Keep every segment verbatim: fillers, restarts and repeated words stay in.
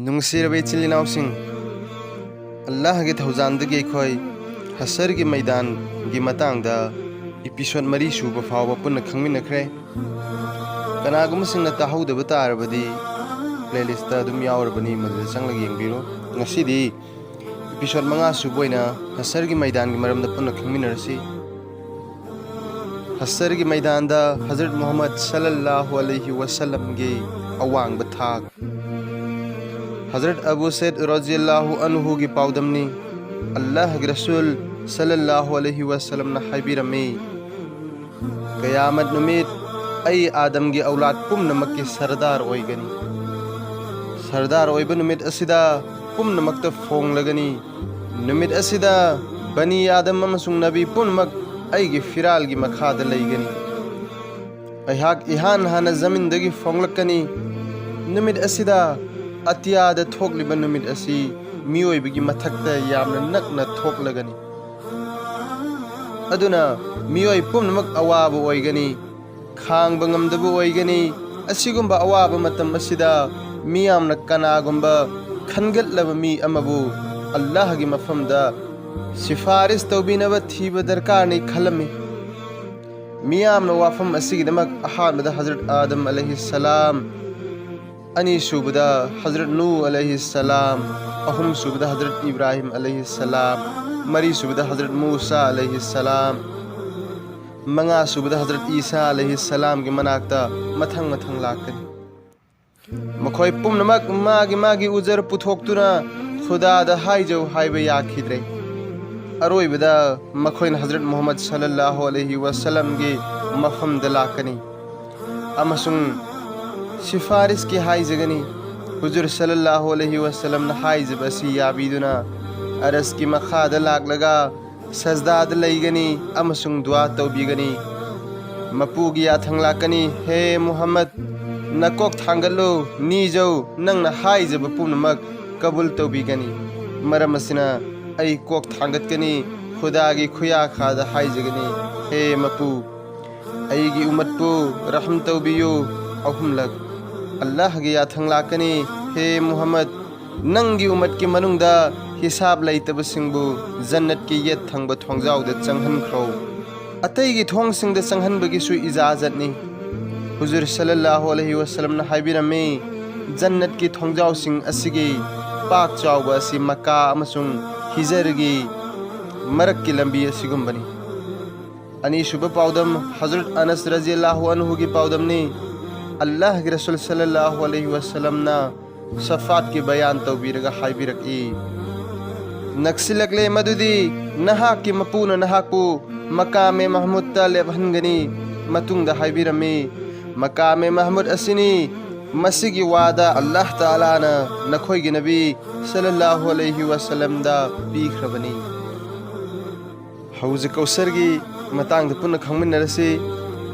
ꯅꯨꯡꯁꯤꯔꯕ ꯏꯆꯤꯜ ꯏꯅꯥꯎꯁꯤꯡ, ꯑꯜꯂꯥꯍꯒꯤ ꯊꯧꯖꯥꯜꯗꯒꯤ ꯑꯩꯈꯣꯏ ꯍꯁꯔꯒꯤ ꯃꯩꯗꯥꯟꯒꯤ ꯃꯇꯥꯡꯗ ꯏꯄꯤꯁꯣꯠ ꯃꯔꯤ ꯁꯨꯕ ꯐꯥꯎꯕ ꯄꯨꯟꯅ ꯈꯪꯃꯤꯟꯅꯈ꯭ꯔꯦ꯫ ꯀꯅꯥꯒꯨꯝꯕꯁꯤꯡꯅ ꯇꯥꯍꯧꯗꯕ ꯇꯥꯔꯕꯗꯤ playlist ꯑꯗꯨꯝ ꯌꯥꯎꯔꯕꯅꯤ, ꯃꯗꯨꯗ ꯆꯪꯂꯒ ꯌꯦꯡꯕꯤꯔꯣ꯫ ꯉꯁꯤꯗꯤ ꯏꯄꯤꯁꯣꯠ ꯃꯉꯥ ꯁꯨꯕ ꯑꯣꯏꯅ ꯍꯁꯔꯒꯤ ꯃꯩꯗꯥꯟꯒꯤ ꯃꯔꯝꯗ ꯄꯨꯟꯅ ꯈꯪꯃꯤꯟꯅꯔꯁꯤ꯫ ꯍꯁꯔꯒꯤ ꯃꯩꯗꯥꯟꯗ ꯍꯖꯔꯠ ꯃꯨꯍꯝꯃꯗ ꯁꯜꯂꯜꯂꯥꯍꯨ ꯑꯂꯩꯍꯤ ꯋꯁꯜꯂꯝꯒꯤ ꯑꯋꯥꯡꯕ ꯊꯥꯛ꯫ ꯍꯖꯔꯠ ꯑꯕꯨ ꯁꯩꯗ ꯔꯣꯖꯤꯌꯜꯂꯥꯍꯨ ꯑꯟꯍꯨꯒꯤ ꯄꯥꯎꯗꯝꯅꯤ꯫ ꯑꯜꯂꯥꯍꯒꯤ ꯔꯁꯨꯜ ꯁꯜꯂꯜꯂꯥꯍꯨ ꯑꯂꯩꯍꯤ ꯋꯁꯜꯂꯝꯅ ꯍꯥꯏꯕꯤꯔꯝꯃꯤ, "ꯀꯌꯥꯃꯠ ꯅꯨꯃꯤꯠ ꯑꯩ ꯑꯥꯗꯝꯒꯤ ꯑꯧꯂꯥꯗ ꯄꯨꯝꯅꯃꯛꯀꯤ ꯁꯔꯗꯥꯔ ꯑꯣꯏꯒꯅꯤ꯫ ꯁꯔꯗꯥꯔ ꯑꯣꯏꯕ ꯅꯨꯃꯤꯠ ꯑꯁꯤꯗ ꯄꯨꯝꯅꯃꯛꯇ ꯐꯣꯡꯂꯒꯅꯤ꯫ ꯅꯨꯃꯤꯠ ꯑꯁꯤꯗ ꯕꯅꯤ ꯑꯥꯗꯝ ꯑꯃꯁꯨꯡ ꯅꯕꯤ ꯄꯨꯝꯅꯃꯛ ꯑꯩꯒꯤ ꯐꯤꯔꯥꯜꯒꯤ ꯃꯈꯥꯗ ꯂꯩꯒꯅꯤ꯫ ꯑꯩꯍꯥꯛ ꯏꯍꯥꯟ ꯍꯥꯟꯅ ꯖꯃꯤꯟꯗꯒꯤ ꯐꯣꯡꯂꯛꯀꯅꯤ꯫ ꯅꯨꯃꯤꯠ ꯑꯁꯤꯗ ꯑꯇꯤꯌꯥꯗ ꯊꯣꯛꯂꯤꯕ ꯅꯨꯃꯤꯠ ꯑꯁꯤ ꯃꯤꯑꯣꯏꯕꯒꯤ ꯃꯊꯛꯇ ꯌꯥꯝꯅ ꯅꯛꯅ ꯊꯣꯛꯂꯒꯅꯤ꯫ ꯑꯗꯨꯅ ꯃꯤꯑꯣꯏ ꯄꯨꯝꯅꯃꯛ ꯑꯋꯥꯕ ꯑꯣꯏꯒꯅꯤ, ꯈꯥꯡꯕ ꯉꯝꯗꯕ ꯑꯣꯏꯒꯅꯤ꯫ ꯑꯁꯤꯒꯨꯝꯕ ꯑꯋꯥꯕ ꯃꯇꯝ ꯑꯁꯤꯗ ꯃꯤꯌꯥꯝꯅ ꯀꯅꯥꯒꯨꯝꯕ ꯈꯟꯒꯠꯂꯕ ꯃꯤ ꯑꯃꯕꯨ ꯑꯜꯂꯥꯍꯒꯤ ꯃꯐꯝꯗ ꯁꯤꯐꯥꯔꯤꯁ ꯇꯧꯕꯤꯅꯕ ꯊꯤꯕ ꯗꯔꯀꯥꯔꯅꯤ" ꯈꯜꯂꯝꯃꯤ꯫ ꯃꯤꯌꯥꯝꯅ ꯋꯥꯐꯝ ꯑꯁꯤꯒꯤꯗꯃꯛ ꯑꯍꯥꯟꯕꯗ ꯍꯖꯔꯠ ꯑꯥꯗꯝ ꯑꯂꯩꯍꯤ ꯁꯂꯥꯝ, ꯑꯅꯤꯁꯨꯕꯗ ꯍꯖꯔꯠ ꯅꯨ ꯑꯂꯩꯍꯤ ꯁꯂꯥꯝ, ꯑꯍꯨꯝꯁꯨꯕꯗ ꯍꯖꯔꯠ ꯏꯕ꯭ꯔꯥꯍꯤꯝ ꯑꯂꯩꯍꯤ ꯁꯂꯥꯝ, ꯃꯔꯤꯁꯨꯕꯗ ꯍꯖꯔꯠ ꯃꯨꯁꯥ ꯑꯂꯩꯍꯤ ꯁꯂꯥꯝ, ꯃꯉꯥꯁꯨꯕꯗ ꯍꯖꯔꯠ ꯏꯁꯥ ꯑꯂꯩꯍꯤ ꯁꯂꯥꯝꯒꯤ ꯃꯅꯥꯛꯇ ꯃꯊꯪ ꯃꯊꯪ ꯂꯥꯛꯀꯅꯤ꯫ ꯃꯈꯣꯏ ꯄꯨꯝꯅꯃꯛ ꯃꯥꯒꯤ ꯃꯥꯒꯤ ꯎꯖꯔ ꯄꯨꯊꯣꯛꯇꯨꯅ ꯈꯨꯗꯥꯗ ꯍꯥꯏꯖꯧ ꯍꯥꯏꯕ ꯌꯥꯈꯤꯗ꯭ꯔꯦ꯫ ꯑꯔꯣꯏꯕꯗ ꯃꯈꯣꯏꯅ ꯍꯖꯔꯠ ꯃꯨꯍꯝꯃꯗ ꯁꯜꯂꯜꯂꯥꯍꯨ ꯑꯂꯩꯍꯤ ꯋꯁꯜꯂꯝꯒꯤ ꯃꯐꯝꯗ ꯂꯥꯛꯀꯅꯤ ꯑꯃꯁꯨꯡ ꯁꯤꯐꯥꯔꯤꯁꯀꯤ ꯍꯥꯏꯖꯒꯅꯤ꯫ ꯍꯨꯖꯨꯔ ꯁꯜꯂꯜꯂꯥꯍꯨ ꯑꯂꯩꯍꯤ ꯋꯁꯜꯂꯝꯅ ꯍꯥꯏꯖꯕ ꯑꯁꯤ ꯌꯥꯕꯤꯗꯨꯅ ꯑꯔꯁꯀꯤ ꯃꯈꯥꯗ ꯂꯥꯛꯂꯒ ꯁꯖꯗꯥꯗ ꯂꯩꯒꯅꯤ ꯑꯃꯁꯨꯡ ꯗꯨꯋꯥ ꯇꯧꯕꯤꯒꯅꯤ꯫ ꯃꯄꯨꯒꯤ ꯌꯥꯊꯪ ꯂꯥꯛꯀꯅꯤ, "ꯍꯦ ꯃꯨꯍꯝꯃꯗ, ꯅꯀꯣꯛ ꯊꯥꯡꯒꯠꯂꯨ, ꯅꯤꯖꯧ, ꯅꯪꯅ ꯍꯥꯏꯖꯕ ꯄꯨꯝꯅꯃꯛ ꯀꯕꯨꯜ ꯇꯧꯕꯤꯒꯅꯤ꯫ ꯃꯔꯝ ꯑꯁꯤꯅ ꯑꯩ ꯀꯣꯛ ꯊꯥꯡꯒꯠꯀꯅꯤ, ꯈꯨꯗꯥꯒꯤ ꯈꯨꯌꯥꯈꯥꯗ ꯍꯥꯏꯖꯒꯅꯤ, 'ꯍꯦ ꯃꯄꯨ, ꯑꯩꯒꯤ ꯎꯃꯠꯄꯨ ꯔꯍꯝ ꯇꯧꯕꯤꯌꯨ.'" ꯑꯍꯨꯝꯂꯛ ꯑꯜꯂꯥꯍꯒꯤ ꯌꯥꯊꯪ ꯂꯥꯛꯀꯅꯤ, "ꯍꯦ ꯃꯨꯍꯝꯃꯗ, ꯅꯪꯒꯤ ꯎꯃꯠꯀꯤ ꯃꯅꯨꯡꯗ ꯍꯤꯁꯥꯕ ꯂꯩꯇꯕꯁꯤꯡꯕꯨ ꯖꯟꯅꯠꯀꯤ ꯌꯦꯠ ꯊꯪꯕ ꯊꯣꯡꯖꯥꯎꯗ ꯆꯪꯍꯟꯈ꯭ꯔꯣ꯫ ꯑꯇꯩꯒꯤ ꯊꯣꯡꯁꯤꯡꯗ ꯆꯪꯍꯟꯕꯒꯤꯁꯨ ꯏꯖꯥꯖꯠꯅꯤ꯫" ꯍꯨꯖꯨꯔ ꯁꯜꯂꯜꯂꯥꯍꯨ ꯑꯂꯩꯍꯤ ꯋꯥꯁꯜꯂꯝꯅ ꯍꯥꯏꯕꯤꯔꯝꯃꯤ, "ꯖꯟꯅꯠꯀꯤ ꯊꯣꯡꯖꯥꯎꯁꯤꯡ ꯑꯁꯤꯒꯤ ꯄꯥꯛ ꯆꯥꯎꯕ ꯑꯁꯤ ꯃꯀꯥ ꯑꯃꯁꯨꯡ ꯍꯤꯖꯔꯒꯤ ꯃꯔꯛꯀꯤ ꯂꯝꯕꯤ ꯑꯁꯤꯒꯨꯝꯕꯅꯤ꯫" ꯑꯅꯤꯁꯨꯕ ꯄꯥꯎꯗꯝ ꯍꯖꯔꯠ ꯑꯅꯁ ꯔꯖꯤꯌꯜꯂꯥꯍꯨ ꯑꯟꯍꯨꯒꯤ ꯄꯥꯎꯗꯝꯅꯤ꯫ ꯑꯜꯂꯥꯍꯒꯤ ꯔꯁꯨꯜ ꯁꯜꯂꯜꯂꯥꯍꯨ ꯑꯂꯩꯍꯤ ꯋꯥꯁꯜꯂꯝꯅ ꯁꯐꯥꯠꯀꯤ ꯕꯌꯥꯟ ꯇꯧꯕꯤꯔꯒ ꯍꯥꯏꯕꯤꯔꯛꯏ, "ꯅꯛꯁꯤꯜꯂꯛꯂꯦ ꯃꯗꯨꯗꯤ ꯅꯍꯥꯛꯀꯤ ꯃꯄꯨꯅ ꯅꯍꯥꯛꯄꯨ ꯃꯀꯥꯃꯦ ꯃꯍꯃꯨꯗꯇ ꯂꯦꯞꯍꯟꯒꯅꯤ꯫" ꯃꯇꯨꯡꯗ ꯍꯥꯏꯕꯤꯔꯝꯃꯤ, "ꯃꯀꯥꯃꯦ ꯃꯍꯃꯨꯗ ꯑꯁꯤꯅꯤ, ꯃꯁꯤꯒꯤ ꯋꯥꯗ ꯑꯜꯂꯥꯍ ꯇꯥꯂꯥꯅ ꯅꯈꯣꯏꯒꯤ ꯅꯕꯤ ꯁꯜꯂꯜꯂꯥꯍꯨ ꯑꯂꯩꯍꯤ ꯋꯥꯁꯜꯂꯝꯗ ꯄꯤꯈ꯭ꯔꯕꯅꯤ꯫" ꯍꯧꯖꯤꯛ ꯀꯧꯁꯔꯒꯤ ꯃꯇꯥꯡꯗ ꯄꯨꯟꯅ ꯈꯪꯃꯤꯟꯅꯔꯁꯤ꯫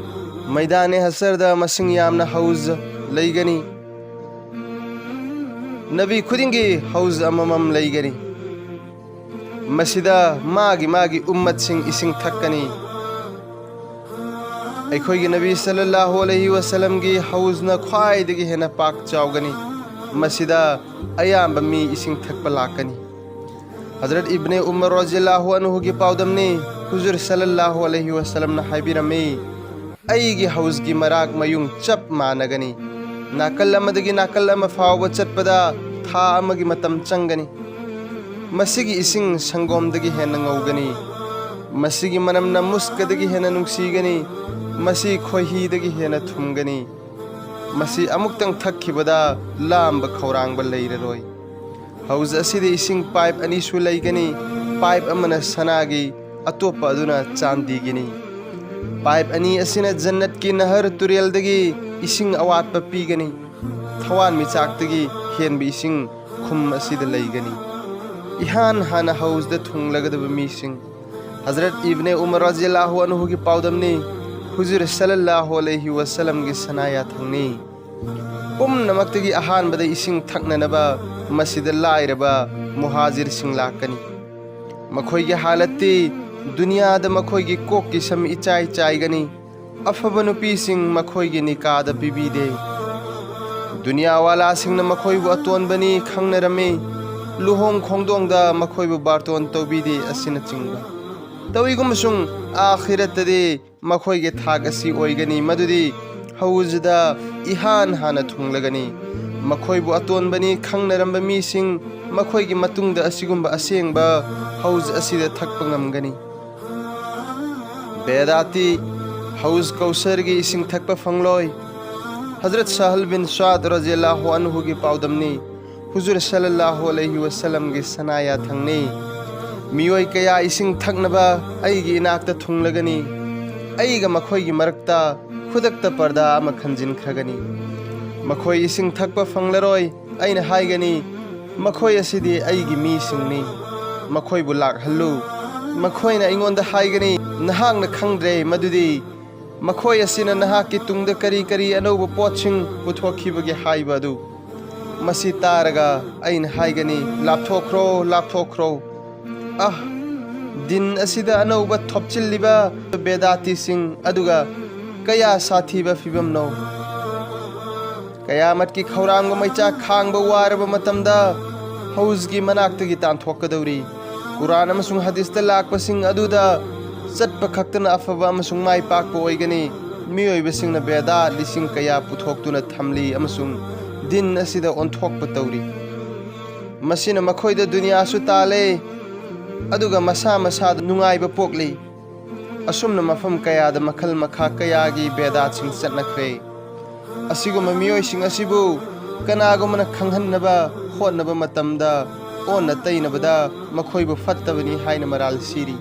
ꯃꯩꯗꯥꯅꯦ ꯍꯁꯔꯗ ꯃꯁꯤꯡ ꯌꯥꯝꯅ ꯍꯧꯖ ꯂꯩꯒꯅꯤ꯫ ꯅꯕꯤ ꯈꯨꯗꯤꯡꯒꯤ ꯍꯧꯖ ꯑꯃꯃꯝ ꯂꯩꯒꯅꯤ꯫ ꯃꯁꯤꯗ ꯃꯥꯒꯤ ꯃꯥꯒꯤ ꯎꯝꯃꯠꯁꯤꯡ ꯏꯁꯤꯡ ꯊꯛꯀꯅꯤ꯫ ꯑꯩꯈꯣꯏꯒꯤ ꯅꯕꯤ ꯁꯜꯂꯜꯂꯥꯍꯨ ꯑꯂꯩꯍꯤ ꯋꯥꯁꯜꯂꯝꯒꯤ ꯍꯧꯖꯅ ꯈ꯭ꯋꯥꯏꯗꯒꯤ ꯍꯦꯟꯅ ꯄꯥꯛ ꯆꯥꯎꯒꯅꯤ꯫ ꯃꯁꯤꯗ ꯑꯌꯥꯝꯕ ꯃꯤ ꯏꯁꯤꯡ ꯊꯛꯄ ꯂꯥꯛꯀꯅꯤ꯫ ꯍꯖꯔꯠ ꯏꯕꯅꯦ ꯎꯃꯔ ꯔꯖꯤꯌꯜꯂꯥꯍꯨ ꯑꯟꯍꯨꯒꯤ ꯄꯥꯎꯗꯝꯅꯤ꯫ ꯍꯨꯖꯨꯔ ꯁꯜꯂꯜꯂꯥꯍꯨ ꯑꯂꯩꯍꯤ ꯋꯥꯁꯜꯂꯝꯅ ꯍꯥꯏꯕꯤꯔꯝꯃꯤ, "ꯑꯩꯒꯤ ꯍꯧꯖꯒꯤ ꯃꯔꯥꯛ ꯃꯌꯨꯡ ꯆꯞ ꯃꯥꯟꯅꯒꯅꯤ꯫ ꯅꯥꯀꯜ ꯑꯃꯗꯒꯤ ꯅꯥꯀꯜ ꯑꯃ ꯐꯥꯎꯕ ꯆꯠꯄꯗ ꯊꯥ ꯑꯃꯒꯤ ꯃꯇꯝ ꯆꯪꯒꯅꯤ꯫ ꯃꯁꯤꯒꯤ ꯏꯁꯤꯡ ꯁꯪꯒꯣꯝꯗꯒꯤ ꯍꯦꯟꯅ ꯉꯧꯒꯅꯤ꯫ ꯃꯁꯤꯒꯤ ꯃꯅꯝꯅ ꯃꯨꯁꯀꯗꯒꯤ ꯍꯦꯟꯅ ꯅꯨꯡꯁꯤꯒꯅꯤ꯫ ꯃꯁꯤ ꯈꯣꯏꯍꯤꯗꯒꯤ ꯍꯦꯟꯅ ꯊꯨꯝꯒꯅꯤ꯫ ꯃꯁꯤ ꯑꯃꯨꯛꯇꯪ ꯊꯛꯈꯤꯕꯗ ꯂꯥꯝꯕ ꯈꯧꯔꯥꯡꯕ ꯂꯩꯔꯔꯣꯏ꯫" ꯍꯧꯖ ꯑꯁꯤꯗ ꯏꯁꯤꯡ ꯄꯥꯏꯞ ꯑꯅꯤꯁꯨ ꯂꯩꯒꯅꯤ꯫ ꯄꯥꯏꯞ ꯑꯃꯅ ꯁꯅꯥꯒꯤ, ꯑꯇꯣꯞꯄ ꯑꯗꯨꯅ ꯆꯥꯟꯗꯤꯒꯤꯅꯤ꯫ ꯄꯥꯏꯞ ꯑꯅꯤ ꯑꯁꯤꯅ ꯖꯟꯅꯠꯀꯤ ꯅꯍꯔ ꯇꯨꯔꯦꯜꯗꯒꯤ ꯏꯁꯤꯡ ꯑꯋꯥꯠꯄ ꯄꯤꯒꯅꯤ꯫ ꯊꯋꯥꯟꯃꯤꯆꯥꯛꯇꯒꯤ ꯍꯦꯟꯕ ꯏꯁꯤꯡ ꯈꯨꯝ ꯑꯁꯤꯗ ꯂꯩꯒꯅꯤ꯫ ꯏꯍꯥꯟ ꯍꯥꯟꯅ ꯍꯧꯖꯗ ꯊꯨꯡꯂꯒꯗꯕ ꯃꯤꯁꯤꯡ꯫ ꯍꯖꯔꯠ ꯏꯕꯅꯦ ꯎꯃꯔ ꯔꯖꯤꯌꯜꯂꯥꯍꯨ ꯑꯟꯍꯨꯒꯤ ꯄꯥꯎꯗꯝꯅꯤ꯫ ꯍꯨꯖꯨꯔ ꯁꯜꯂꯜꯂꯥꯍꯨ ꯑꯂꯩꯍꯤ ꯋꯥꯁꯜꯂꯝꯒꯤ ꯁꯅꯥ ꯌꯥꯊꯪꯅꯤ꯫ ꯄꯨꯝꯅꯃꯛꯇꯒꯤ ꯑꯍꯥꯟꯕꯗ ꯏꯁꯤꯡ ꯊꯛꯅꯅꯕ ꯃꯁꯤꯗ ꯂꯥꯏꯔꯕ ꯃꯨꯍꯥꯖꯤꯔꯁꯤꯡ ꯂꯥꯛꯀꯅꯤ꯫ ꯃꯈꯣꯏꯒꯤ ꯍꯥꯂꯠꯇꯤ ꯗꯨꯅꯤꯌꯥꯗ ꯃꯈꯣꯏꯒꯤ ꯀꯣꯛꯀꯤ ꯁꯝ ꯏꯆꯥꯏ ꯆꯥꯏꯒꯅꯤ꯫ ꯑꯐꯕ ꯅꯨꯄꯤꯁꯤꯡ ꯃꯈꯣꯏꯒꯤ ꯅꯤꯀꯥꯗ ꯄꯤꯕꯤꯗꯦ꯫ ꯗꯨꯅꯤꯌꯥꯋꯥꯂꯥꯁꯤꯡꯅ ꯃꯈꯣꯏꯕꯨ ꯑꯇꯣꯟꯕꯅꯤ ꯈꯪꯅꯔꯝꯃꯤ꯫ ꯂꯨꯍꯣꯡ ꯈꯣꯡꯗꯣꯡꯗ ꯃꯈꯣꯏꯕꯨ ꯕꯥꯔꯇꯣꯟ ꯇꯧꯕꯤꯗꯦ ꯑꯁꯤꯅꯆꯤꯡꯕ꯫ ꯇꯧꯏꯒꯨꯝꯕꯁꯨꯡ ꯑꯥꯈꯤꯔꯠꯇꯗꯤ ꯃꯈꯣꯏꯒꯤ ꯊꯥꯛ ꯑꯁꯤ ꯑꯣꯏꯒꯅꯤ, ꯃꯗꯨꯗꯤ ꯍꯧꯖꯗ ꯏꯍꯥꯟ ꯍꯥꯟꯅ ꯊꯨꯡꯂꯒꯅꯤ꯫ ꯃꯈꯣꯏꯕꯨ ꯑꯇꯣꯟꯕꯅꯤ ꯈꯪꯅꯔꯝꯕ ꯃꯤꯁꯤꯡ ꯃꯈꯣꯏꯒꯤ ꯃꯇꯨꯡꯗ ꯑꯁꯤꯒꯨꯝꯕ ꯑꯁꯦꯡꯕ ꯍꯧꯖ ꯑꯁꯤꯗ ꯊꯛꯄ ꯉꯝꯒꯅꯤ꯫ ꯕꯦꯗꯥꯇꯤ ꯍꯧꯖ ꯀꯧꯁꯔꯒꯤ ꯏꯁꯤꯡ ꯊꯛꯄ ꯐꯪꯂꯣꯏ꯫ ꯍꯖꯔꯠ ꯁꯍꯜ ꯕꯤꯟ ꯁꯥꯗ ꯔꯖꯤꯌꯜꯂꯥꯍꯨ ꯑꯟꯍꯨꯒꯤ ꯄꯥꯎꯗꯝꯅꯤ꯫ ꯍꯨꯖꯨꯔ ꯁꯜꯂꯜꯂꯥꯍꯨ ꯑꯂꯩꯍꯤ ꯋꯁꯜꯂꯝꯒꯤ ꯁꯅꯥ ꯌꯥꯊꯪꯅꯤ꯫ ꯃꯤꯑꯣꯏ ꯀꯌꯥ ꯏꯁꯤꯡ ꯊꯛꯅꯕ ꯑꯩꯒꯤ ꯏꯅꯥꯛꯇ ꯊꯨꯡꯂꯒꯅꯤ꯫ ꯑꯩꯒ ꯃꯈꯣꯏꯒꯤ ꯃꯔꯛꯇ ꯈꯨꯗꯛꯇ ꯄꯔꯗꯥ ꯑꯃ ꯈꯟꯖꯤꯟꯈ꯭ꯔꯒꯅꯤ꯫ ꯃꯈꯣꯏ ꯏꯁꯤꯡ ꯊꯛꯄ ꯐꯪꯂꯔꯣꯏ꯫ ꯑꯩꯅ ꯍꯥꯏꯒꯅꯤ, "ꯃꯈꯣꯏ ꯑꯁꯤꯗꯤ ꯑꯩꯒꯤ ꯃꯤꯁꯤꯡꯅꯤ꯫ ꯃꯈꯣꯏꯕꯨ ꯂꯥꯛꯍꯜꯂꯨ"꯫ ꯃꯈꯣꯏꯅ ꯑꯩꯉꯣꯟꯗ ꯍꯥꯏꯒꯅꯤ, "ꯅꯍꯥꯛꯅ ꯈꯪꯗ꯭ꯔꯦ ꯃꯗꯨꯗꯤ ꯃꯈꯣꯏ ꯑꯁꯤꯅ ꯅꯍꯥꯛꯀꯤ ꯇꯨꯡꯗ ꯀꯔꯤ ꯀꯔꯤ ꯑꯅꯧꯕ ꯄꯣꯠꯁꯤꯡ ꯄꯨꯊꯣꯛꯈꯤꯕꯒꯦ" ꯍꯥꯏꯕ ꯑꯗꯨ꯫ ꯃꯁꯤ ꯇꯥꯔꯒ ꯑꯩꯅ ꯍꯥꯏꯒꯅꯤ, "ꯂꯥꯞꯊꯣꯛꯈ꯭ꯔꯣ, ꯂꯥꯞꯊꯣꯛꯈ꯭ꯔꯣ"꯫ ꯑꯍ! ꯗꯤꯟ ꯑꯁꯤꯗ ꯑꯅꯧꯕ ꯊꯣꯞꯆꯤꯜꯂꯤꯕ ꯕꯦꯗꯥꯇꯤꯁꯤꯡ ꯑꯗꯨꯒ ꯀꯌꯥ ꯁꯥꯊꯤꯕ ꯐꯤꯕꯝꯅꯣ! ꯀꯌꯥꯃꯠꯀꯤ ꯈꯧꯔꯥꯡꯕ ꯃꯩꯆꯥꯛ ꯈꯥꯡꯕ ꯋꯥꯔꯕ ꯃꯇꯝꯗ ꯍꯧꯖꯒꯤ ꯃꯅꯥꯛꯇꯒꯤ ꯇꯥꯟꯊꯣꯛꯀꯗꯧꯔꯤ꯫ ꯀꯨꯔꯥꯟ ꯑꯃꯁꯨꯡ ꯍꯗꯤꯁꯇ ꯂꯥꯛꯄꯁꯤꯡ ꯑꯗꯨꯗ ꯆꯠꯄ ꯈꯛꯇꯅ ꯑꯐꯕ ꯑꯃꯁꯨꯡ ꯃꯥꯏ ꯄꯥꯛꯄ ꯑꯣꯏꯒꯅꯤ꯫ ꯃꯤꯑꯣꯏꯕꯁꯤꯡꯅ ꯕꯦꯗꯥ ꯂꯤꯁꯤꯡ ꯀꯌꯥ ꯄꯨꯊꯣꯛꯇꯨꯅ ꯊꯝꯂꯤ ꯑꯃꯁꯨꯡ ꯗꯤꯟ ꯑꯁꯤꯗ ꯑꯣꯟꯊꯣꯛꯄ ꯇꯧꯔꯤ꯫ ꯃꯁꯤꯅ ꯃꯈꯣꯏꯗ ꯗꯨꯅꯤꯌꯥꯁꯨ ꯇꯥꯜꯂꯦ, ꯑꯗꯨꯒ ꯃꯁꯥ ꯃꯁꯥꯗ ꯅꯨꯡꯉꯥꯏꯕ ꯄꯣꯛꯂꯤ꯫ ꯑꯁꯨꯝꯅ ꯃꯐꯝ ꯀꯌꯥꯗ ꯃꯈꯜ ꯃꯈꯥ ꯀꯌꯥꯒꯤ ꯕꯦꯗꯥꯠꯁꯤꯡ ꯆꯠꯅꯈ꯭ꯔꯦ꯫ ꯑꯁꯤꯒꯨꯝꯕ ꯃꯤꯑꯣꯏꯁꯤꯡ ꯑꯁꯤꯕꯨ ꯀꯅꯥꯒꯨꯝꯕꯅ ꯈꯪꯍꯟꯅꯕ ꯍꯣꯠꯅꯕ ꯃꯇꯝꯗ, ꯑꯣꯟꯅ ꯇꯩꯅꯕꯗ ꯃꯈꯣꯏꯕꯨ ꯐꯠꯇꯕꯅꯤ ꯍꯥꯏꯅ ꯃꯔꯥꯜ ꯁꯤꯔꯤ꯫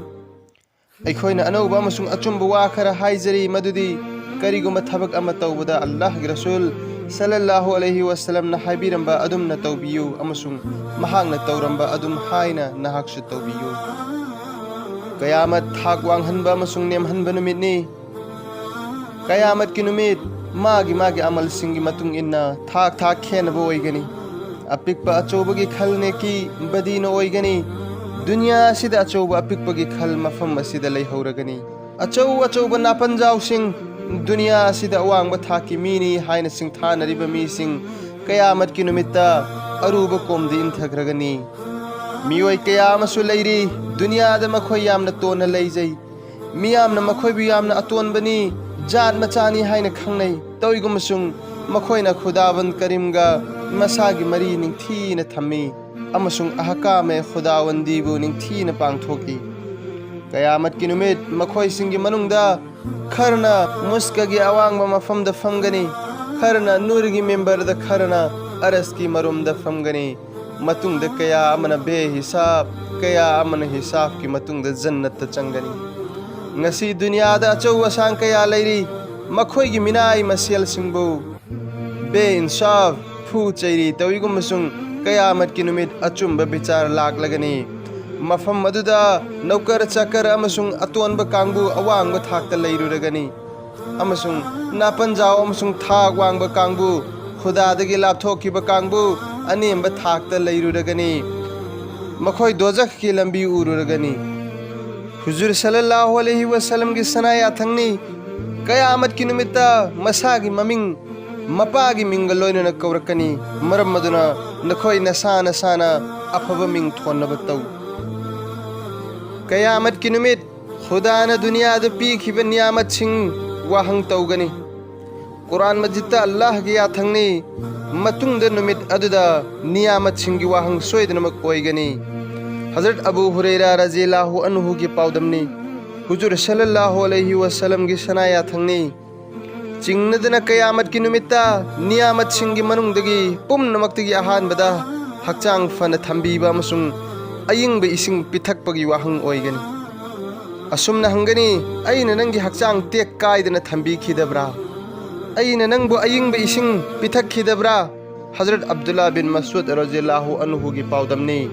ꯑꯩꯈꯣꯏꯅ ꯑꯅꯧꯕ ꯑꯃꯁꯨꯡ ꯑꯆꯨꯝꯕ ꯋꯥ ꯈꯔ ꯍꯥꯏꯖꯔꯤ, ꯃꯗꯨꯗꯤ ꯀꯔꯤꯒꯨꯝꯕ ꯊꯕꯛ ꯑꯃ ꯇꯧꯕꯗ ꯑꯜꯂꯥꯍꯒꯤ ꯔꯁꯨꯜ ꯁꯜꯂꯜꯂꯥꯍꯨ ꯑꯂꯩꯍꯤ ꯋꯁꯜꯂꯝꯅ ꯍꯥꯏꯕꯤꯔꯝꯕ ꯑꯗꯨꯝꯅ ꯇꯧꯕꯤꯌꯨ, ꯑꯃꯁꯨꯡ ꯃꯍꯥꯛꯅ ꯇꯧꯔꯝꯕ ꯑꯗꯨꯝ ꯍꯥꯏꯅ ꯅꯍꯥꯛꯁꯨ ꯇꯧꯕꯤꯌꯨ꯫ ꯀꯌꯥꯃꯠ ꯊꯥꯛ ꯋꯥꯡꯍꯟꯕ ꯑꯃꯁꯨꯡ ꯅꯦꯝꯍꯟꯕ ꯅꯨꯃꯤꯠꯅꯤ꯫ ꯀꯌꯥꯃꯠꯀꯤ ꯅꯨꯃꯤꯠ ꯃꯥꯒꯤ ꯃꯥꯒꯤ ꯑꯃꯜꯁꯤꯡꯒꯤ ꯃꯇꯨꯡ ꯏꯟꯅ ꯊꯥꯛ ꯊꯥꯛ ꯈꯦꯟꯅꯕ ꯑꯣꯏꯒꯅꯤ꯫ ꯑꯄꯤꯛꯄ ꯑꯆꯧꯕꯒꯤ ꯈꯜ ꯅꯦꯀꯤ ꯕꯗꯤꯅ ꯑꯣꯏꯒꯅꯤ꯫ ꯗꯨꯅꯤꯌꯥ ꯑꯁꯤꯗ ꯑꯆꯧꯕ ꯑꯄꯤꯛꯄꯒꯤ ꯈꯜ ꯃꯐꯝ ꯑꯁꯤꯗ ꯂꯩꯍꯧꯔꯒꯅꯤ꯫ ꯑꯆꯧ ꯑꯆꯧꯕ ꯅꯥꯄꯟꯖꯥꯎꯁꯤꯡ, ꯗꯨꯅꯤꯌꯥ ꯑꯁꯤꯗ ꯑꯋꯥꯡꯕ ꯊꯥꯛꯀꯤ ꯃꯤꯅꯤ ꯍꯥꯏꯅ ꯁꯤꯡꯊꯥꯅꯔꯤꯕ ꯃꯤꯁꯤꯡ ꯀꯌꯥꯃꯠꯀꯤ ꯅꯨꯃꯤꯠꯇ ꯑꯔꯨꯕ ꯀꯣꯝꯗ ꯏꯟꯊꯈ꯭ꯔꯒꯅꯤ꯫ ꯃꯤꯑꯣꯏ ꯀꯌꯥ ꯑꯃꯁꯨ ꯂꯩꯔꯤ, ꯗꯨꯅꯤꯌꯥꯗ ꯃꯈꯣꯏ ꯌꯥꯝꯅ ꯇꯣꯟꯅ ꯂꯩꯖꯩ꯫ ꯃꯤꯌꯥꯝꯅ ꯃꯈꯣꯏꯕꯨ ꯌꯥꯝꯅ ꯑꯇꯣꯟꯕꯅꯤ, ꯖꯥꯠ ꯃꯆꯥꯅꯤ ꯍꯥꯏꯅ ꯈꯪꯅꯩ꯫ ꯇꯧꯏꯒꯨꯝꯕꯁꯨꯡ ꯃꯈꯣꯏꯅ ꯈꯨꯗꯥꯕꯟ ꯀꯔꯤꯝꯒ ꯃꯁꯥꯒꯤ ꯃꯔꯤ ꯅꯤꯡꯊꯤꯅ ꯊꯝꯃꯤ ꯑꯃꯁꯨꯡ ꯑꯍꯀꯥꯃꯦ ꯈꯨꯗꯥꯋꯟꯗꯤꯕꯨ ꯅꯤꯡꯊꯤꯅ ꯄꯥꯡꯊꯣꯛꯏ꯫ ꯀꯌꯥꯃꯠꯀꯤ ꯅꯨꯃꯤꯠ ꯃꯈꯣꯏꯁꯤꯡꯒꯤ ꯃꯅꯨꯡꯗ ꯈꯔꯅ ꯃꯨꯁꯀꯒꯤ ꯑꯋꯥꯡꯕ ꯃꯐꯝꯗ ꯐꯝꯒꯅꯤ, ꯈꯔꯅ ꯅꯨꯔꯒꯤ ꯃꯤꯝꯕꯔꯗ, ꯈꯔꯅ ꯑꯔꯁꯀꯤ ꯃꯔꯨꯝꯗ ꯐꯝꯒꯅꯤ꯫ ꯃꯇꯨꯡꯗ ꯀꯌꯥ ꯑꯃꯅ ꯕꯦ ꯍꯤꯁꯥꯕ, ꯀꯌꯥ ꯑꯃꯅ ꯍꯤꯁꯥꯕꯀꯤ ꯃꯇꯨꯡꯗ ꯖꯟꯅꯠꯇ ꯆꯪꯒꯅꯤ꯫ ꯉꯁꯤ ꯗꯨꯅꯤꯌꯥꯗ ꯑꯆꯧ ꯑꯁꯥꯡ ꯀꯌꯥ ꯂꯩꯔꯤ, ꯃꯈꯣꯏꯒꯤ ꯃꯤꯅꯥꯏ ꯃꯁꯦꯜꯁꯤꯡꯕꯨ ꯕꯦ ꯏꯟꯁꯥꯐ, ꯐꯨ ꯆꯩꯔꯤ ꯇꯧꯏꯒꯨꯝꯕꯁꯨꯡ ꯀꯌꯥꯃꯠꯀꯤ ꯅꯨꯃꯤꯠ ꯑꯆꯨꯝꯕ ꯕꯤꯆꯥꯔ ꯂꯥꯛꯂꯒꯅꯤ꯫ ꯃꯐꯝ ꯑꯗꯨꯗ ꯅꯧꯀꯔ ꯆꯀꯔ ꯑꯃꯁꯨꯡ ꯑꯇꯣꯟꯕ ꯀꯥꯡꯕꯨ ꯑꯋꯥꯡꯕ ꯊꯥꯛꯇ ꯂꯩꯔꯨꯔꯒꯅꯤ꯫ ꯑꯃꯁꯨꯡ ꯅꯥꯄꯟꯖꯥꯎ ꯑꯃꯁꯨꯡ ꯊꯥꯛ ꯋꯥꯡꯕ ꯀꯥꯡꯕꯨ, ꯈꯨꯗꯥꯗꯒꯤ ꯂꯥꯞꯊꯣꯛꯈꯤꯕ ꯀꯥꯡꯕꯨ, ꯑꯅꯦꯝꯕ ꯊꯥꯛꯇ ꯂꯩꯔꯨꯔꯒꯅꯤ꯫ ꯃꯈꯣꯏ ꯗꯣꯖꯈꯀꯤ ꯂꯝꯕꯤ ꯎꯔꯨꯔꯒꯅꯤ꯫ ꯍꯨꯖꯨꯔ ꯁꯜꯂꯜꯂꯥꯍꯨ ꯑꯂꯩꯍꯤ ꯋꯁꯜꯂꯝꯒꯤ ꯁꯅꯥ ꯌꯥꯊꯪꯅꯤ꯫ ꯀꯌꯥꯃꯠꯀꯤ ꯅꯨꯃꯤꯠꯇ ꯃꯁꯥꯒꯤ ꯃꯃꯤꯡ ꯃꯄꯥꯒꯤ ꯃꯤꯡꯒ ꯂꯣꯏꯅꯅ ꯀꯧꯔꯛꯀꯅꯤ꯫ ꯃꯔꯝ ꯑꯗꯨꯅ ꯅꯈꯣꯏ ꯅꯁꯥ ꯅꯁꯥꯅ ꯑꯐꯕ ꯃꯤꯡ ꯊꯣꯟꯅꯕ ꯇꯧ꯫ ꯀꯌꯥꯃꯠꯀꯤ ꯅꯨꯃꯤꯠ ꯈꯨꯗꯥꯅ ꯗꯨꯅꯤꯌꯥꯗ ꯄꯤꯈꯤꯕ ꯅꯤꯌꯥꯃꯠꯁꯤꯡ ꯋꯥꯍꯪ ꯇꯧꯒꯅꯤ꯫ ꯀꯨꯔꯥꯟ ꯃꯖꯤꯗꯇ ꯑꯜꯂꯥꯍꯒꯤ ꯌꯥꯊꯪꯅꯤ꯫ ꯃꯇꯨꯡꯗ ꯅꯨꯃꯤꯠ ꯑꯗꯨꯗ ꯅꯤꯌꯥꯃꯠꯁꯤꯡꯒꯤ ꯋꯥꯍꯪ ꯁꯣꯏꯗꯅꯃꯛ ꯑꯣꯏꯒꯅꯤ꯫ ꯍꯖꯔꯠ ꯑꯕꯨ ꯍꯨꯔꯩꯔꯥ ꯔꯖꯤꯌꯜꯂꯥꯍꯨ ꯑꯟꯍꯨꯒꯤ ꯄꯥꯎꯗꯝꯅꯤ꯫ ꯍꯨꯖꯨꯔ ꯁꯜꯂꯜꯂꯥꯍꯨ ꯑꯂꯩꯍꯤ ꯋꯁꯜꯂꯝꯒꯤ ꯁꯅꯥ ꯌꯥꯊꯪꯅꯤ꯫ ꯆꯤꯡꯅꯗꯅ ꯀꯌꯥꯃꯠꯀꯤ ꯅꯨꯃꯤꯠꯇ ꯅꯤꯌꯥꯃꯠꯁꯤꯡꯒꯤ ꯃꯅꯨꯡꯗꯒꯤ ꯄꯨꯝꯅꯃꯛꯇꯒꯤ ꯑꯍꯥꯟꯕꯗ ꯍꯛꯆꯥꯡ ꯐꯅ ꯊꯝꯕꯤꯕ ꯑꯃꯁꯨꯡ ꯑꯏꯪꯕ ꯏꯁꯤꯡ ꯄꯤꯊꯛꯄꯒꯤ ꯋꯥꯍꯪ ꯑꯣꯏꯒꯅꯤ꯫ ꯑꯁꯨꯝꯅ ꯍꯪꯒꯅꯤ, "ꯑꯩꯅ ꯅꯪꯒꯤ ꯍꯛꯆꯥꯡ ꯇꯦꯛ ꯀꯥꯏꯗꯅ ꯊꯝꯕꯤꯈꯤꯗꯕ꯭ꯔꯥ? ꯑꯩꯅ ꯅꯪꯕꯨ ꯑꯏꯪꯕ ꯏꯁꯤꯡ ꯄꯤꯊꯛꯈꯤꯗꯕ꯭ꯔꯥ?" ꯍꯖꯔꯠ ꯑꯕꯗꯨꯜꯂꯥ ꯕꯤꯟ ꯃꯁꯎꯗ ꯔꯖꯤꯌꯜꯂꯥꯍꯨ ꯑꯟꯍꯨꯒꯤ ꯄꯥꯎꯗꯝꯅꯤ꯫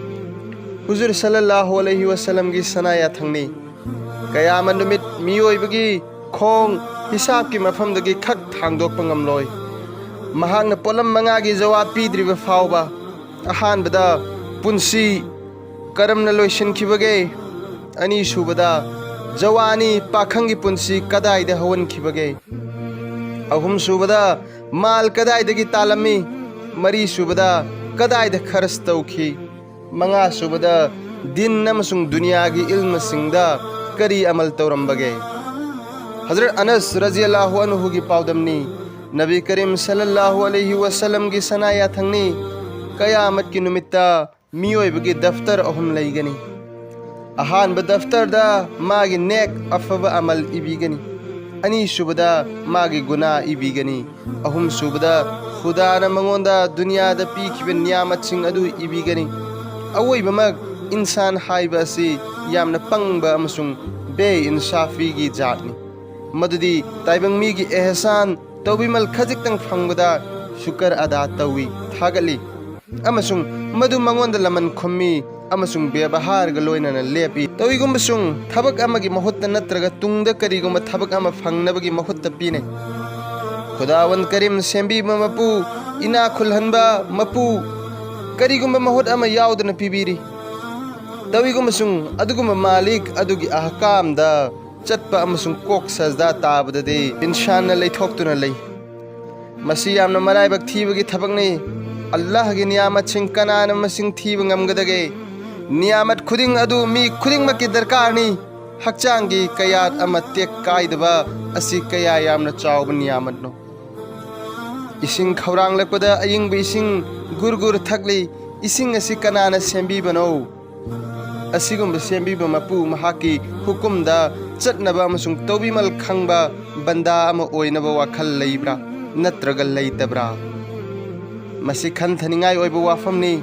ꯍꯨꯖꯨꯔ ꯁꯜꯂꯜꯂꯥꯍꯨ ꯑꯂꯩꯍꯤ ꯋꯁꯜꯂꯝꯒꯤ ꯁꯅꯥ ꯌꯥꯊꯪꯅꯤ꯫ ꯀꯌꯥꯃ ꯅꯨꯃꯤꯠ ꯃꯤꯑꯣꯏꯕꯒꯤ ꯈꯣꯡ ꯍꯤꯁꯥꯕꯀꯤ ꯃꯐꯝꯗꯒꯤ ꯈꯛ ꯊꯥꯡꯗꯣꯛꯄ ꯉꯝꯂꯣꯏ꯫ ꯃꯍꯥꯛꯅ ꯄꯣꯠꯂꯝ ꯃꯉꯥꯒꯤ ꯖꯋꯥꯕ ꯄꯤꯗ꯭ꯔꯤꯕ ꯐꯥꯎꯕ꯫ ꯑꯍꯥꯟꯕꯗ, ꯄꯨꯟꯁꯤ ꯀꯔꯝꯅ ꯂꯣꯏꯁꯤꯟꯈꯤꯕꯒꯦ? ꯑꯅꯤꯁꯨꯕꯗ, ꯖꯋꯥꯅꯤ, ꯄꯥꯈꯪꯒꯤ ꯄꯨꯟꯁꯤ ꯀꯗꯥꯏꯗ ꯍꯧꯍꯟꯈꯤꯕꯒꯦ? ꯑꯍꯨꯝꯁꯨꯕꯗ, ꯃꯥꯜ ꯀꯗꯥꯏꯗꯒꯤ ꯇꯥꯜꯂꯝꯃꯤ? ꯃꯔꯤꯁꯨꯕꯗ, ꯀꯗꯥꯏꯗ ꯈꯔꯆ ꯇꯧꯈꯤ? ꯃꯉꯥꯁꯨꯕꯗ, ꯗꯤꯟ ꯑꯃꯁꯨꯡ ꯗꯨꯅꯤꯌꯥꯒꯤ ꯏꯜꯃꯁꯤꯡꯗ ꯀꯔꯤ ꯑꯃꯜ ꯇꯧꯔꯝꯕꯒꯦ? ꯍꯖꯔꯠ ꯑꯅꯁ ꯔꯖꯤꯌꯜꯂꯥꯍꯨ ꯑꯟꯍꯨꯒꯤ ꯄꯥꯎꯗꯝꯅꯤ, ꯅꯕꯤ ꯀꯔꯤꯝ ꯁꯜꯂꯜꯂꯥꯍꯨ ꯑꯂꯩꯍꯤ ꯋꯁꯜꯂꯝꯒꯤ ꯁꯅꯥ ꯌꯥꯊꯪꯅꯤ, ꯀꯌꯥꯃꯠꯀꯤ ꯅꯨꯃꯤꯠꯇ ꯃꯤꯑꯣꯏꯕꯒꯤ ꯗꯐꯇꯔ ꯑꯍꯨꯝ ꯂꯩꯒꯅꯤ꯫ ꯑꯍꯥꯟꯕ ꯗꯐꯇꯔꯗ ꯃꯥꯒꯤ ꯅꯦꯛ ꯑꯐꯕ ꯑꯃꯜ ꯏꯕꯤꯒꯅꯤ꯫ ꯑꯅꯤꯁꯨꯕꯗ ꯃꯥꯒꯤ ꯒꯨꯅꯥ ꯏꯕꯤꯒꯅꯤ꯫ ꯑꯍꯨꯝꯁꯨꯕꯗ ꯈꯨꯗꯥꯅ ꯃꯉꯣꯟꯗ ꯗꯨꯅꯤꯌꯥꯗ ꯄꯤꯈꯤꯕ ꯅꯤꯌꯥꯃꯠꯁꯤꯡ ꯑꯗꯨ ꯏꯕꯤꯒꯅꯤ꯫ ꯑꯋꯣꯏꯕꯃꯛ, ꯏꯟꯁꯥꯟ ꯍꯥꯏꯕ ꯑꯁꯤ ꯌꯥꯝꯅ ꯄꯪꯕ ꯑꯃꯁꯨꯡ ꯕꯦ ꯏꯟꯁꯥꯐꯤꯒꯤ ꯖꯥꯠꯅꯤ꯫ ꯃꯗꯨꯗꯤ ꯇꯥꯏꯕꯪ ꯃꯤꯒꯤ ꯑꯦꯍꯁꯥꯟ ꯇꯧꯕꯤꯃꯜ ꯈꯖꯤꯛꯇꯪ ꯐꯪꯕꯗ ꯁꯨꯀꯔ ꯑꯗꯥ ꯇꯧꯏ, ꯊꯥꯒꯠꯂꯤ, ꯑꯃꯁꯨꯡ ꯃꯗꯨ ꯃꯉꯣꯟꯗ ꯂꯃꯟ ꯈꯨꯝꯃꯤ ꯑꯃꯁꯨꯡ ꯕꯦꯕꯍꯥꯔꯒ ꯂꯣꯏꯅꯅ ꯂꯦꯞꯄꯤ꯫ ꯇꯧꯏꯒꯨꯝꯕꯁꯨꯡ ꯊꯕꯛ ꯑꯃꯒꯤ ꯃꯍꯨꯠꯇ ꯅꯠꯇ꯭ꯔꯒ ꯇꯨꯡꯗ ꯀꯔꯤꯒꯨꯝꯕ ꯊꯕꯛ ꯑꯃ ꯐꯪꯅꯕꯒꯤ ꯃꯍꯨꯠꯇ ꯄꯤꯅꯩ꯫ ꯈꯨꯗꯥꯋꯟ ꯀꯔꯤꯝ ꯁꯦꯝꯕꯤꯕ ꯃꯄꯨ, ꯏꯅꯥꯛ ꯈꯨꯜꯍꯟꯕ ꯃꯄꯨ, ꯀꯔꯤꯒꯨꯝꯕ ꯃꯍꯨꯠ ꯑꯃ ꯌꯥꯎꯗꯅ ꯄꯤꯕꯤꯔꯤ꯫ ꯇꯧꯏꯒꯨꯝꯕꯁꯨꯡ ꯑꯗꯨꯒꯨꯝꯕ ꯃꯥꯂꯤꯛ ꯑꯗꯨꯒꯤ ꯑꯍꯀꯥꯝꯗ ꯆꯠꯄ ꯑꯃꯁꯨꯡ ꯀꯣꯛ ꯁꯖꯗꯥ ꯇꯥꯕꯗꯗꯤ ꯏꯟꯁꯥꯟꯅ ꯂꯩꯊꯣꯛꯇꯨꯅ ꯂꯩ꯫ ꯃꯁꯤ ꯌꯥꯝꯅ ꯃꯔꯥꯏꯕꯛ ꯊꯤꯕꯒꯤ ꯊꯕꯛꯅꯤ꯫ ꯑꯜꯂꯥꯍꯒꯤ ꯅꯤꯌꯥꯃꯠꯁꯤꯡ ꯀꯅꯥꯅ ꯃꯁꯤꯡ ꯊꯤꯕ ꯉꯝꯒꯗꯒꯦ? ꯅꯤꯌꯥꯃꯠ ꯈꯨꯗꯤꯡ ꯑꯗꯨ ꯃꯤ ꯈꯨꯗꯤꯡꯃꯛꯀꯤ ꯗꯔꯀꯥꯔꯅꯤ꯫ ꯍꯛꯆꯥꯡꯒꯤ ꯀꯌꯥꯠ ꯑꯃ ꯇꯦꯛ ꯀꯥꯏꯗꯕ ꯑꯁꯤ ꯀꯌꯥ ꯌꯥꯝꯅ ꯆꯥꯎꯕ ꯅꯤꯌꯥꯃꯠꯅꯣ! ꯏꯁꯤꯡ ꯈꯧꯔꯥꯡꯂꯛꯄꯗ ꯑꯏꯪꯕ ꯏꯁꯤꯡ ꯒꯨꯔ ꯒꯨꯔ ꯊꯛꯂꯤ꯫ ꯏꯁꯤꯡ ꯑꯁꯤ ꯀꯅꯥꯅ ꯁꯦꯝꯕꯤꯕꯅꯣ? ꯑꯁꯤꯒꯨꯝꯕ ꯁꯦꯝꯕꯤꯕ ꯃꯄꯨ ꯃꯍꯥꯛꯀꯤ ꯍꯨꯀꯨꯝꯗ ꯆꯠꯅꯕ ꯑꯃꯁꯨꯡ ꯇꯧꯕꯤꯃꯜ ꯈꯪꯕ ꯕꯟꯗꯥ ꯑꯃ ꯑꯣꯏꯅꯕ ꯋꯥꯈꯜ ꯂꯩꯕ꯭ꯔꯥ? ꯅꯠꯇ꯭ꯔꯒ ꯂꯩꯇꯕ꯭ꯔꯥ? ꯃꯁꯤ ꯈꯟꯊꯅꯤꯡꯉꯥꯏ ꯑꯣꯏꯕ ꯋꯥꯐꯝꯅꯤ꯫